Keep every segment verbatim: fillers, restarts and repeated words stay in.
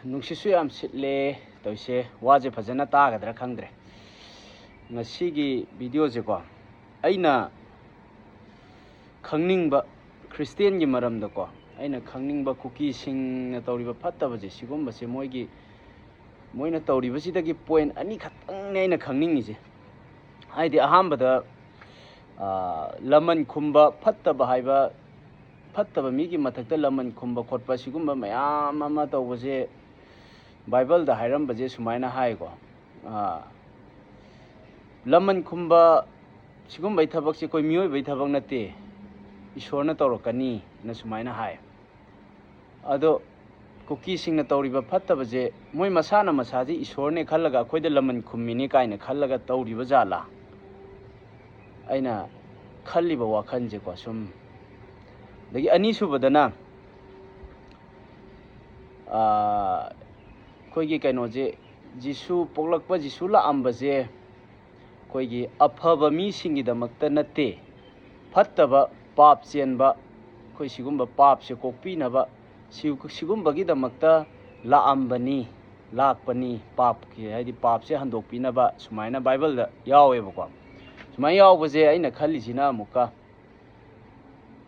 ꯅꯨꯡꯁꯤꯠꯁꯨ ꯌꯥꯝ ꯁꯤꯠꯂꯦ ꯇꯧꯔꯤꯁꯦ, ꯋꯥꯁꯦ ꯐꯖꯅ ꯇꯥꯒꯗ꯭ꯔꯥ ꯈꯪꯗ꯭ꯔꯦ꯫ ꯉꯁꯤꯒꯤ ꯚꯤꯗꯤꯑꯣꯁꯦꯀꯣ, ꯑꯩꯅ ꯈꯪꯅꯤꯡꯕ, ꯈ꯭ꯔꯤꯁꯇꯦꯟꯒꯤ ꯃꯔꯝꯗꯀꯣ, ꯑꯩꯅ ꯈꯪꯅꯤꯡꯕ ꯀꯨꯀꯤꯁꯤꯡꯅ ꯇꯧꯔꯤꯕ ꯐꯠꯇꯕꯁꯦ, ꯁꯤꯒꯨꯝꯕꯁꯦ ꯃꯣꯏꯒꯤ, ꯃꯣꯏꯅ ꯇꯧꯔꯤꯕꯁꯤꯗꯒꯤ ꯄꯣꯏꯟ ꯑꯅꯤꯈꯛꯇꯪꯅꯦ ꯑꯩꯅ ꯈꯪꯅꯤꯡꯉꯤꯁꯦ꯫ ꯍꯥꯏꯗꯤ ꯑꯍꯥꯟꯕꯗ, ꯑꯥ, ꯂꯃꯟ ꯈꯨꯝꯕ ꯐꯠꯇꯕ ꯍꯥꯏꯕ, ꯐꯠꯇꯕ ꯃꯤꯒꯤ ꯃꯊꯛꯇ ꯂꯃꯟ ꯈꯨꯝꯕ ꯈꯣꯠꯄ, ꯁꯤꯒꯨꯝꯕ ꯃꯌꯥꯝ ꯑꯃ ꯇꯧꯕꯁꯦ, ꯕꯥꯏꯕꯜꯗ ꯍꯥꯏꯔꯝꯕꯁꯦ ꯁꯨꯃꯥꯏꯅ ꯍꯥꯏꯀꯣ, ꯑꯥ, ꯂꯃꯟ ꯈꯨꯝꯕ ꯁꯤꯒꯨꯝꯕꯩ ꯊꯕꯛꯁꯦ ꯑꯩꯈꯣꯏ ꯃꯤꯑꯣꯏꯕꯩ ꯊꯕꯛ ꯅꯠꯇꯦ, ꯏꯁꯣꯔꯅ ꯇꯧꯔꯛꯀꯅꯤꯅ ꯁꯨꯃꯥꯏꯅ ꯍꯥꯏ꯫ ꯑꯗꯣ ꯀꯨꯀꯤꯁꯤꯡꯅ ꯇꯧꯔꯤꯕ ꯐꯠꯇꯕꯁꯦ, ꯃꯣꯏ ꯃꯁꯥꯅ ꯃꯁꯥꯁꯦ ꯏꯁꯣꯔꯅꯦ ꯈꯜꯂꯒ, ꯑꯩꯈꯣꯏꯗ ꯂꯃꯟ ꯈꯨꯝꯃꯤꯅꯤ ꯀꯥꯏꯅ ꯈꯜꯂꯒ ꯇꯧꯔꯤꯕ ꯖꯥꯠꯂꯥ? ꯑꯩꯅ ꯈꯜꯂꯤꯕ ꯋꯥꯈꯜꯁꯦꯀꯣ, ꯁꯨꯝ꯫ ꯑꯗꯒꯤ ꯑꯅꯤꯁꯨꯕꯗꯅ, ꯑꯥ, ꯑꯩꯈꯣꯏꯒꯤ ꯀꯩꯅꯣꯁꯦ, ꯖꯤꯁꯨ ꯄꯣꯛꯂꯛꯄ, ꯖꯤꯁꯨ ꯂꯥꯛꯑꯝꯕꯁꯦ ꯑꯩꯈꯣꯏꯒꯤ ꯑꯐꯕ ꯃꯤꯁꯤꯡꯒꯤꯗꯃꯛꯇ ꯅꯠꯇꯦ, ꯐꯠꯇꯕ, ꯄꯥꯞ ꯆꯦꯟꯕ, ꯑꯩꯈꯣꯏ ꯁꯤꯒꯨꯝꯕ ꯄꯥꯞꯁꯦ ꯀꯣꯛꯄꯤꯅꯕ, ꯁꯤ-, ꯁꯤꯒꯨꯝꯕꯒꯤꯗꯃꯛꯇ ꯂꯥꯛꯑꯝꯕꯅꯤ, ꯂꯥꯛꯄꯅꯤ, ꯄꯥꯞꯀꯤ, ꯍꯥꯏꯗꯤ ꯄꯥꯞꯁꯦ ꯍꯟꯗꯣꯛꯄꯤꯅꯕ, ꯁꯨꯃꯥꯏꯅ ꯕꯥꯏꯕꯜꯗ ꯌꯥꯎꯋꯦꯕꯀꯣ꯫ ꯁꯨꯃꯥꯏꯅ ꯌꯥꯎꯕꯁꯦ ꯑꯩꯅ ꯈꯜꯂꯤꯁꯤꯅ ꯑꯃꯨꯛꯀ,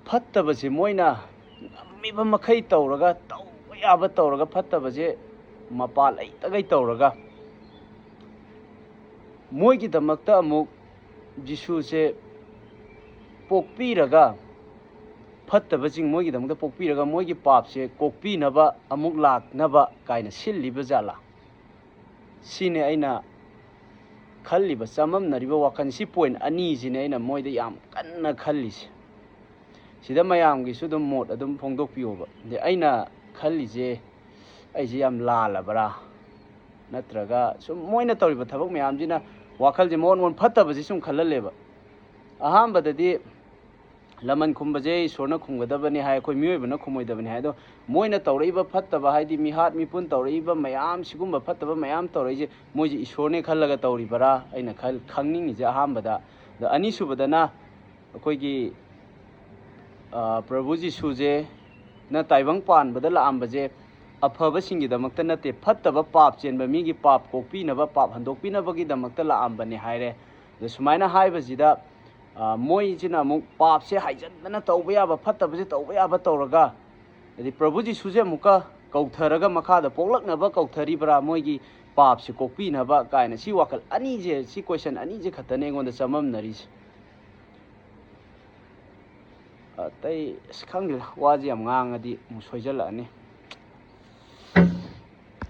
ꯐꯠꯇꯕꯁꯦ ꯃꯣꯏꯅ ꯉꯝꯃꯤꯕ ꯃꯈꯩ ꯇꯧꯔꯒ, ꯇꯧꯕ ꯌꯥꯕ ꯇꯧꯔꯒ, ꯐꯠꯇꯕꯁꯦ ꯃꯄꯥ ꯂꯩꯇꯈꯩ ꯇꯧꯔꯒ, ꯃꯣꯏꯒꯤꯗꯃꯛꯇ ꯑꯃꯨꯛ ꯖꯤꯁꯨꯁꯦ ꯄꯣꯛꯄꯤꯔꯒ, ꯐꯠꯇꯕꯁꯤꯡ ꯃꯣꯏꯒꯤꯗꯃꯛꯇ ꯄꯣꯛꯄꯤꯔꯒ, ꯃꯣꯏꯒꯤ ꯄꯥꯞꯁꯦ ꯀꯣꯛꯄꯤꯅꯕ ꯑꯃꯨꯛ ꯂꯥꯛꯅꯕ ꯀꯥꯏꯅ ꯁꯤꯜꯂꯤꯕ ꯖꯥꯠꯂꯥ? ꯁꯤꯅꯤ ꯑꯩꯅ ꯈꯜꯂꯤꯕ, ꯆꯃꯝꯅꯔꯤꯕ ꯋꯥꯈꯜ꯫ ꯁꯤ ꯄꯣꯏꯟ ꯑꯅꯤꯁꯤꯅꯦ ꯑꯩꯅ ꯃꯣꯏꯗ ꯌꯥꯝ ꯀꯟꯅ ꯈꯜꯂꯤꯁꯦ꯫ ꯁꯤꯗ ꯃꯌꯥꯝꯒꯤꯁꯨ ꯑꯗꯨꯝ ꯃꯣꯠ ꯑꯗꯨꯝ ꯐꯣꯡꯗꯣꯛꯄꯤꯌꯣꯕ꯫ ꯑꯗꯩ ꯑꯩꯅ ꯈꯜꯂꯤꯁꯦ, ꯑꯩꯁꯦ ꯌꯥꯝ ꯂꯥꯜꯂꯕ꯭ꯔꯥ? ꯅꯠꯇ꯭ꯔꯒ ꯁꯨꯝ ꯃꯣꯏꯅ ꯇꯧꯔꯤꯕ ꯊꯕꯛ ꯃꯌꯥꯝꯁꯤꯅ ꯋꯥꯈꯜꯁꯦ ꯃꯑꯣꯟ ꯃꯑꯣꯟ ꯐꯠꯇꯕꯁꯦ ꯁꯨꯝ ꯈꯜꯍꯜꯂꯦꯕ꯫ ꯑꯍꯥꯟꯕꯗꯗꯤ ꯂꯃꯟ ꯈꯨꯝꯕꯁꯦ ꯏꯁꯣꯔꯅ ꯈꯨꯝꯒꯗꯕꯅꯤ ꯍꯥꯏ, ꯑꯩꯈꯣꯏ ꯃꯤꯑꯣꯏꯕꯅ ꯈꯨꯝꯃꯣꯏꯗꯕꯅꯤ ꯍꯥꯏ꯫ ꯑꯗꯣ ꯃꯣꯏꯅ ꯇꯧꯔꯛꯏꯕ ꯐꯠꯇꯕ, ꯍꯥꯏꯗꯤ ꯃꯤꯍꯥꯠ ꯃꯤꯄꯨꯟ ꯇꯧꯔꯛꯏꯕ ꯃꯌꯥꯝ, ꯁꯤꯒꯨꯝꯕ ꯐꯠꯇꯕ ꯃꯌꯥꯝ ꯇꯧꯔꯛꯏꯁꯦ ꯃꯣꯏꯁꯦ ꯏꯁꯣꯔꯅꯦ ꯈꯜꯂꯒ ꯇꯧꯔꯤꯕꯔꯥ? ꯑꯩꯅ ꯈꯜ-, ꯈꯪꯅꯤꯡꯉꯤꯁꯦ ꯑꯍꯥꯟꯕꯗ꯫ ꯑꯗꯣ ꯑꯅꯤꯁꯨꯕꯗꯅ ꯑꯩꯈꯣꯏꯒꯤ, ꯑ, ꯄ꯭ꯔꯚꯨ ꯖꯤꯁꯨꯁꯦ ꯅ ꯇꯥꯏꯕꯪ ꯄꯥꯟꯕꯗ ꯂꯥꯛꯑꯝꯕꯁꯦ ꯑꯐꯕꯁꯤꯡꯒꯤꯗꯃꯛꯇ ꯅꯠꯇꯦ, ꯐꯠꯇꯕ ꯄꯥꯞ ꯆꯦꯟꯕ ꯃꯤꯒꯤ ꯄꯥꯞ ꯀꯣꯛꯄꯤꯅꯕ, ꯄꯥꯞ ꯍꯟꯗꯣꯛꯄꯤꯅꯕꯒꯤꯗꯃꯛꯇ ꯂꯥꯛꯑꯝꯕꯅꯦ ꯍꯥꯏꯔꯦ꯫ ꯑꯗꯣ ꯁꯨꯃꯥꯏꯅ ꯍꯥꯏꯕꯁꯤꯗ, ꯑ, ꯃꯣꯏꯁꯤꯅ ꯑꯃꯨꯛ ꯄꯥꯞꯁꯦ ꯍꯥꯏꯖꯟꯗꯅ ꯇꯧꯕ ꯌꯥꯕ, ꯐꯠꯇꯕꯁꯦ ꯇꯧꯕ ꯌꯥꯕ ꯇꯧꯔꯒ, ꯍꯥꯏꯗꯤ ꯄ꯭ꯔꯚꯨ ꯖꯤꯁꯨꯁꯦ ꯑꯃꯨꯛꯀ ꯀꯧꯊꯔꯒ ꯃꯈꯥꯗ ꯄꯣꯛꯂꯛꯅꯕ ꯀꯧꯊꯔꯤꯕ꯭ꯔꯥ, ꯃꯣꯏꯒꯤ ꯄꯥꯞꯁꯦ ꯀꯣꯛꯄꯤꯅꯕ ꯀꯥꯏꯅ, ꯁꯤ ꯋꯥꯈꯜ ꯑꯅꯤꯁꯦ, ꯁꯤ question ꯑꯅꯤꯁꯦ ꯈꯛꯇꯅꯦ ꯑꯩꯉꯣꯟꯗ ꯆꯃꯝꯅꯔꯤꯁꯦ꯫ ꯑꯇꯩ ꯑꯁ ꯈꯪꯗꯦꯗ, ꯋꯥꯁꯦ ꯌꯥꯝ ꯉꯥꯡꯉꯗꯤ ꯑꯃꯨꯛ ꯁꯣꯏꯖꯜꯂꯛꯑꯅꯤ꯫